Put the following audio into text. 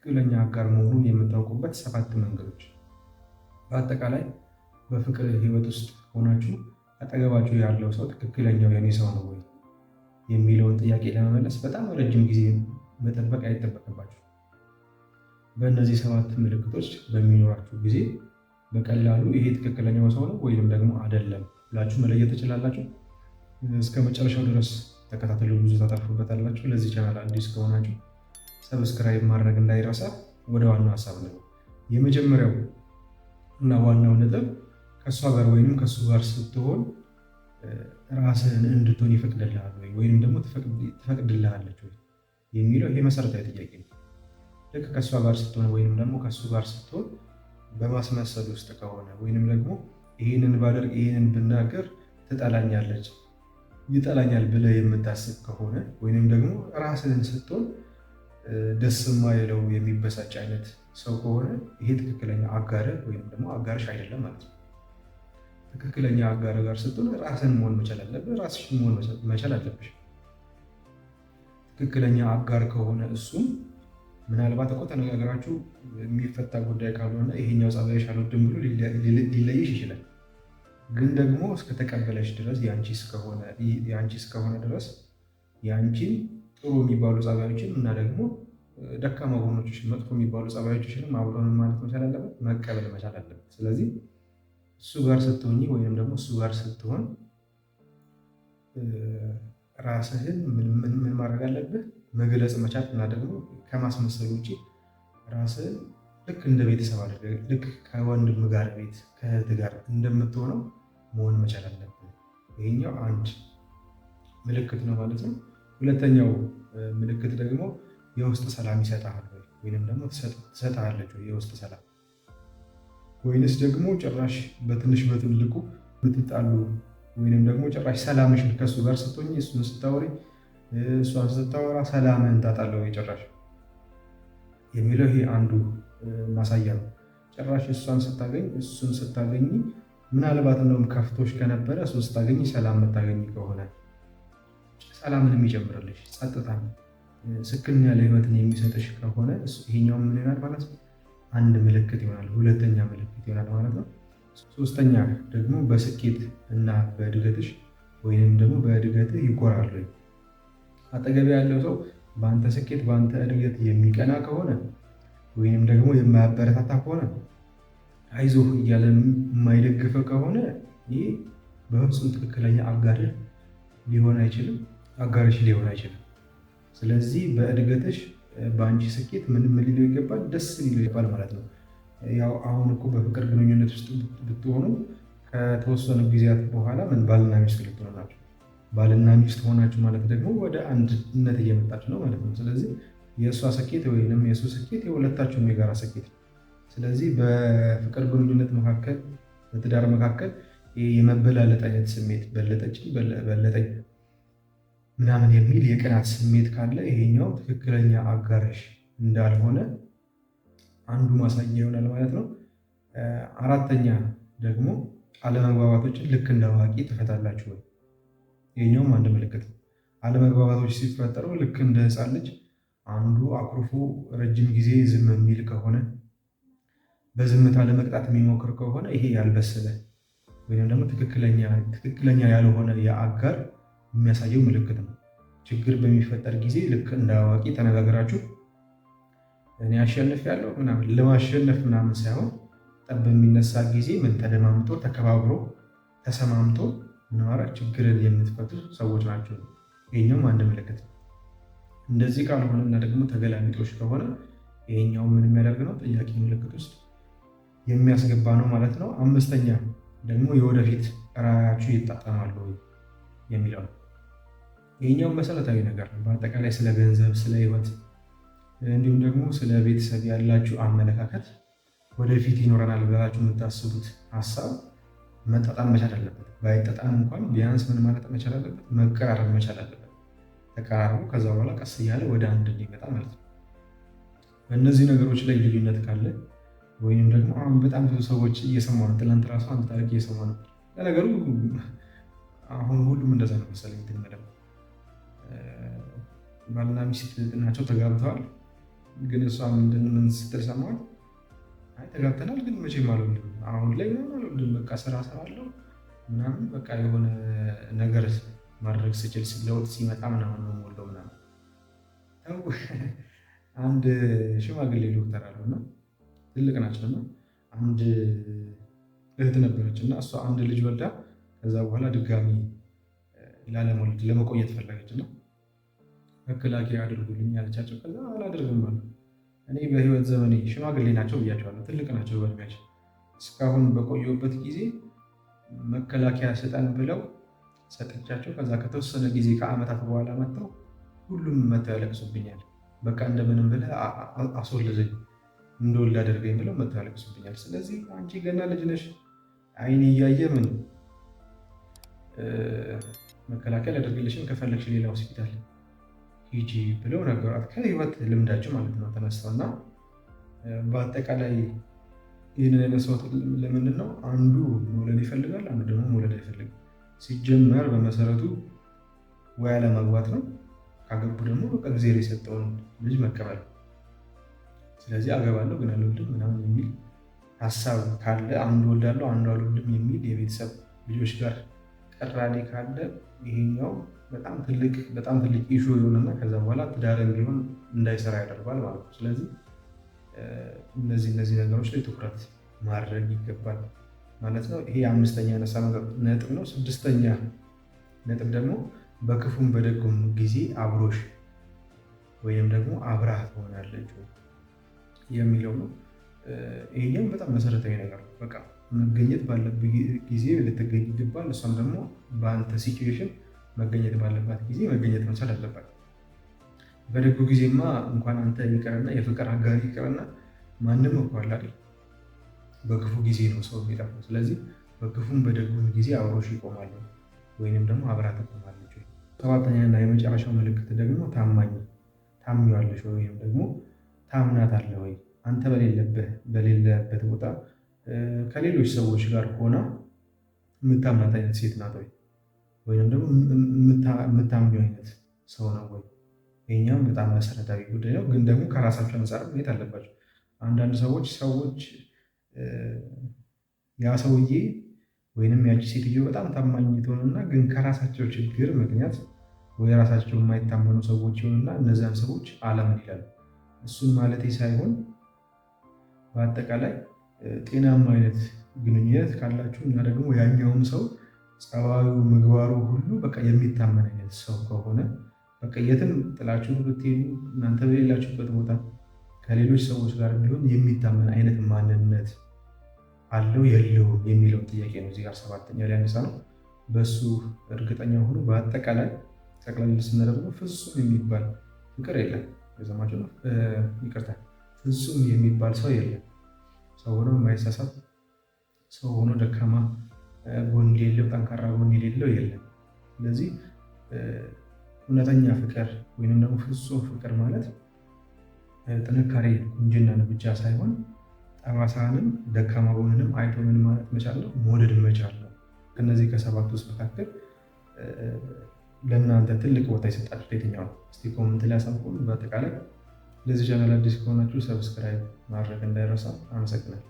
ትክክለኛ አጋር መሆኑን የምታውቁበት 7 መንገዶች። በአጠቃላይ በፍቅር ህይወት ውስጥ ሆናችሁ አጠገባችሁ ያለው ሰው ትክክለኛው የኔ ሰው ነው ወይ የሚለውን ጥያቄ ለመመለስ በጣም ረጅም ጊዜ መጠበቅ አይጠበቅባችሁ። በእነዚህ 7 ምልክቶች በሚኖራችሁ ጊዜ በቀላሉ ይሄ ትክክለኛው ሰው ነው ወይንም ደግሞ አይደለም ብላችሁ መለየት ትችላላችሁ። እስከ መጨረሻው ድረስ ተከታተሉ፣ ብዙ ታተርፉበታላችሁ። ለዚህ ቻናል አዲስ ከሆናችሁ subscribe ማድረግ እንዳይረሳ። ወደ ዋናው ሀሳብ ነው። የመጀመሪያው እና ዋናው ነጥብ ከእሷ ጋር ወይንም ከእሱ ጋር ስትሆን ራስህን እንድትሆን ይፈቅድልሃል ወይ ወይንም ደግሞ ትፈቅድልሃለች ወይ የሚለው ይሄ መሰረታዊ ጥያቄ ነው። ልክ ከእሷ ጋር ስትሆን ወይንም ደግሞ ከእሱ ጋር ስትሆን በማስመሰል ውስጥ ከሆነ ወይንም ደግሞ ይህንን ባደርግ ይህንን ብናገር ትጠላኛለች ይጠላኛል ብለህ የምታስብ ከሆነ ወይንም ደግሞ ራስህን ስትሆን ደስ የማይለው የሚበሳጭ አይነት ሰው ከሆነ ይሄ ትክክለኛ አጋርህ ወይንም ደግሞ አጋርሽ አይደለም ማለት ነው። ትክክለኛ አጋር ጋር ስትሆን ራስህን መሆን መቻል አለብህ፣ ራስሽን መሆን መቻል አለብሽ። ትክክለኛ አጋር ከሆነ እሱም ምናልባት እኮ ተነጋግራችሁ የሚፈታ ጉዳይ ካልሆነ ይሄኛው ጸባይሽ አልወድም ብሎ ሊለይሽ ይችላል። ግን ደግሞ እስከተቀበለሽ ድረስ የአንቺ እስከሆነ ድረስ የአንቺን ጥሩ የሚባሉ ጸባዮችን እና ደግሞ ደካማ ጎኖችሽን መጥፎ የሚባሉ ጸባዮችሽንም አብሮ ምን ማለት መቻል አለበት፣ መቀበል መቻል አለበት። ስለዚህ እሱ ጋር ስትሆኚ ወይንም ደግሞ እሱ ጋር ስትሆን ራስህን ምን ማድረግ አለብህ? መግለጽ መቻል እና ደግሞ ከማስመሰል ውጭ ራስህን ልክ እንደ ቤተሰብ አድርገህ ልክ ከወንድም ጋር ቤት ከእህት ጋር እንደምትሆነው መሆን መቻል አለብህ። ይሄኛው አንድ ምልክት ነው ማለት ነው። ሁለተኛው ምልክት ደግሞ የውስጥ ሰላም ይሰጥሃል ወይ ወይንም ደግሞ ትሰጥሃለች ወይ የውስጥ ሰላም፣ ወይንስ ደግሞ ጭራሽ በትንሽ በትልቁ የምትጣሉ ወይንም ደግሞ ጭራሽ ሰላምሽን ከእሱ ጋር ስትሆኚ እሱን ስታወሪ እሷን ስታወራ ሰላምህን ታጣለህ ወይ ጭራሽ የሚለው ይሄ አንዱ ማሳያ ነው። ጭራሽ እሷን ስታገኝ እሱን ስታገኝ ምናልባት እንደውም ከፍቶሽ ከነበረ እሱን ስታገኝ ሰላም የምታገኝ ከሆነ ሰላምን የሚጨምርልሽ ጸጥታን፣ ስክን ያለ ህይወትን የሚሰጥሽ ከሆነ ይሄኛው ምን ይሆናል ማለት ነው? አንድ ምልክት ይሆናል፣ ሁለተኛ ምልክት ይሆናል ማለት ነው። ሶስተኛ ደግሞ በስኬት እና በእድገትሽ ወይንም ደግሞ በእድገትህ ይኮራል ወይ? አጠገብ ያለው ሰው በአንተ ስኬት በአንተ እድገት የሚቀና ከሆነ ወይንም ደግሞ የማያበረታታ ከሆነ አይዞህ እያለ የማይደግፈ ከሆነ ይህ በፍጹም ትክክለኛ አጋርህ ሊሆን አይችልም፣ አጋርሽ ሊሆን አይችልም። ስለዚህ በእድገትሽ በአንቺ ስኬት ምን ምን ሊለው ይገባል? ደስ ሊለው ይገባል ማለት ነው። ያው አሁን እኮ በፍቅር ግንኙነት ውስጥ ብትሆኑ ከተወሰኑ ጊዜያት በኋላ ምን ባልና ሚስት ልትሆኑ ናቸው። ባልና ሚስት ሆናችሁ ማለት ደግሞ ወደ አንድነት እየመጣችሁ ነው ማለት ነው። ስለዚህ የእሷ ስኬት ወይንም የእሱ ስኬት የሁለታችሁም የጋራ ስኬት ነው። ስለዚህ በፍቅር ግንኙነት መካከል በትዳር መካከል የመበላለጥ አይነት ስሜት በለጠችኝ በለጠኝ ምናምን የሚል የቅናት ስሜት ካለ ይሄኛው ትክክለኛ አጋርሽ እንዳልሆነ አንዱ ማሳያ ይሆናል ማለት ነው። አራተኛ ደግሞ አለመግባባቶችን ልክ እንደ አዋቂ ትፈታላችሁ ወይ? ይሄኛውም አንድ ምልክት ነው። አለመግባባቶች ሲፈጠሩ ልክ እንደ ሕፃን ልጅ አንዱ አኩርፎ ረጅም ጊዜ ዝም የሚል ከሆነ በዝምታ ለመቅጣት የሚሞክር ከሆነ ይሄ ያልበሰለ ወይም ደግሞ ትክክለኛ ያልሆነ የአጋር የሚያሳየው ምልክት ነው። ችግር በሚፈጠር ጊዜ ልክ እንደ አዋቂ ተነጋግራችሁ እኔ አሸንፊያለሁ ምናምን ለማሸነፍ ምናምን ሳይሆን ጠብ በሚነሳ ጊዜ ምን ተደማምጦ ተከባብሮ ተሰማምቶ ምን ማድረግ ችግርን የምትፈቱ ሰዎች ናቸው። ይሄኛውም አንድ ምልክት ነው። እንደዚህ ካልሆነ እና ደግሞ ተገላቢጦሽ ከሆነ ይሄኛው ምን የሚያደርግ ነው? ጥያቄ ምልክት ውስጥ የሚያስገባ ነው ማለት ነው። አምስተኛ ደግሞ የወደፊት ራዕያችሁ ይጣጣማሉ ወይ የሚለው ነው። ይሄኛው መሰረታዊ ነገር ነው። በአጠቃላይ ስለ ገንዘብ፣ ስለ ህይወት እንዲሁም ደግሞ ስለ ቤተሰብ ያላችሁ አመለካከት ወደፊት ይኖረናል ብላችሁ የምታስቡት ሀሳብ መጣጣም መቻል አለበት። ባይጣጣም እንኳን ቢያንስ ምን ማለት መቻል አለበት? መቀራረብ መቻል አለበት። ተቀራርቦ ከዛ በኋላ ቀስ እያለ ወደ አንድ እንዲመጣ ማለት ነው። በእነዚህ ነገሮች ላይ ልዩነት ካለ ወይንም ደግሞ አሁን በጣም ብዙ ሰዎች እየሰማሁ ነው። ትናንት ራሱ አንድ ታሪክ እየሰማሁ ነው። ለነገሩ አሁን ሁሉም እንደዛ ነው መሰለኝ። እንትን የሚለው ባልና ሚስት ናቸው፣ ተጋብተዋል። ግን እሷ ምንድን ምን ስትል ሰማሁት? አይ ተጋብተናል፣ ግን መቼም አልወልድም፣ አሁን ላይ ምናምን አልወልድም፣ በቃ ስራ እሰራለሁ ምናምን፣ በቃ የሆነ ነገር ማድረግ ስችል ለውጥ ሲመጣ ምናምን ነው የምወልደው ምናምን። ተው፣ አንድ ሽማግሌ ዶክተር አሉና ትልቅ ናቸው እና አንድ እህት ነበረች እና እሷ አንድ ልጅ ወልዳ ከዛ በኋላ ድጋሚ ላለመውለድ ለመቆየት ፈለገች እና መከላከያ አድርጉልኝ ያለቻቸው። ከዛ አላደርግም አሉ። እኔ በህይወት ዘመኔ ሽማግሌ ናቸው ብያቸዋለሁ፣ ትልቅ ናቸው በእድሜያቸው። እስካሁን በቆየሁበት ጊዜ መከላከያ ስጠን ብለው ሰጥቻቸው ከዛ ከተወሰነ ጊዜ ከዓመታት በኋላ መጥተው ሁሉም መጥተው ያለቅሱብኛል። በቃ እንደምንም ብለህ አስወልደኝ እንደወልድ አድርገኝ ብለው መጥተው ያለቅሱብኛል። ስለዚህ አንቺ ገና ልጅ ነሽ፣ አይን እያየ ምን መከላከያ ሊያደርግልሽም ከፈለግሽ ሌላ ሆስፒታል ሂጂ ብለው ነገሯት። ከህይወት ልምዳቸው ማለት ነው ተነስተው እና በአጠቃላይ ይህንን ያነሳሁት ለምንድን ነው? አንዱ መውለድ ይፈልጋል፣ አንዱ ደግሞ መውለድ አይፈልግም። ሲጀመር በመሰረቱ ወይ አለማግባት ነው፣ ካገቡ ደግሞ በቃ እግዚአብሔር የሰጠውን ልጅ መቀበል። ስለዚህ አገባለሁ ግን አልወልድም ምናምን የሚል ሀሳብ ካለ፣ አንዱ ወልዳለሁ አንዱ አልወልድም የሚል የቤተሰብ ልጆች ጋር ቅራኔ ካለ ይሄኛው በጣም ትልቅ በጣም ትልቅ issue ይሆንና ከዛ በኋላ ትዳርም ቢሆን እንዳይሰራ ያደርጓል ማለት ነው። ስለዚህ እነዚህ ነገሮች ላይ ትኩረት ማድረግ ይገባል ማለት ነው። ይሄ አምስተኛ ያነሳ ነጥብ ነው። ስድስተኛ ነጥብ ደግሞ በክፉም በደጉም ጊዜ አብሮሽ ወይም ደግሞ አብራህ ትሆናለች የሚለው ነው። ይሄኛው በጣም መሰረታዊ ነገር ነው። በቃ መገኘት ባለብህ ጊዜ ልትገኝ ይገባል። እሷም ደግሞ በአንተ situation መገኘት ባለባት ጊዜ መገኘት መቻል አለባት። በደጉ ጊዜማ እንኳን አንተ ይቅርና የፍቅር አጋሪ ይቅርና ማንም እኮ አለ አይደል? በክፉ ጊዜ ነው ሰው የሚጠፋው። ስለዚህ በክፉም በደጉም ጊዜ አብሮሽ ይቆማሉ ወይንም ደግሞ አብራ ትቆማለች። ሰባተኛና የመጨረሻው ምልክት ደግሞ ታማኝ ታምኚዋለሽ ወይም ደግሞ ታምናታለህ ወይ? አንተ በሌለበት ቦታ ከሌሎች ሰዎች ጋር ሆና የምታምናት አይነት ሴት ናት ወይ? ወይንም ደግሞ የምታምኚው አይነት ሰው ነው ወይ? ይሄኛውም በጣም መሰረታዊ ጉዳይ ነው። ግን ደግሞ ከራሳቸው አንፃር ማየት አለባቸው። አንዳንድ ሰዎች ያ ሰውዬ ወይንም ያቺ ሴትዮ በጣም ታማኝ ትሆንና ግን ከራሳቸው ችግር ምክንያት ወይ ራሳቸው የማይታመኑ ሰዎች ይሆኑና እነዚያን ሰዎች አላምን ይላሉ። እሱን ማለቴ ሳይሆን በአጠቃላይ ጤናማ አይነት ግንኙነት ካላችሁ እና ደግሞ ያኛውም ሰው ጸባዩ፣ ምግባሩ ሁሉ በቃ የሚታመን አይነት ሰው ከሆነ በቃ የትም ጥላችሁ ብትሄዱ እናንተ በሌላችሁበት ቦታ ከሌሎች ሰዎች ጋር ቢሆን የሚታመን አይነት ማንነት አለው የለውም የሚለውን ጥያቄ ነው እዚህ ጋር ሰባተኛ ላይ ያነሳ ነው። በሱ እርግጠኛ ሆኖ በአጠቃላይ ጠቅላላ ስናደርገው ፍጹም የሚባል ፍቅር የለም። የሰማችሁ ነው። ይቅርታ፣ ፍጹም የሚባል ሰው የለም። ሰው ሆኖ የማይሳሳት ሰው ሆኖ ደካማ ጎን የሌለው ጠንካራ ጎን የሌለው የለም። ስለዚህ እውነተኛ ፍቅር ወይንም ደግሞ ፍጹም ፍቅር ማለት ጥንካሬ ቁንጅናን ብቻ ሳይሆን ጠባሳንም ደካማ ጎንንም አይቶ ምን ማለት መቻል ነው፣ መውደድ መቻል ነው። ከነዚህ ከሰባቱ ውስጥ መካከል ለእናንተ ትልቅ ቦታ የሰጣችሁት የትኛው ነው? እስቲ comment ላይ አሳውቁን። በአጠቃላይ ለዚህ ቻናል አዲስ ከሆናችሁ subscribe ማድረግ እንዳይረሳ። አመሰግናለሁ።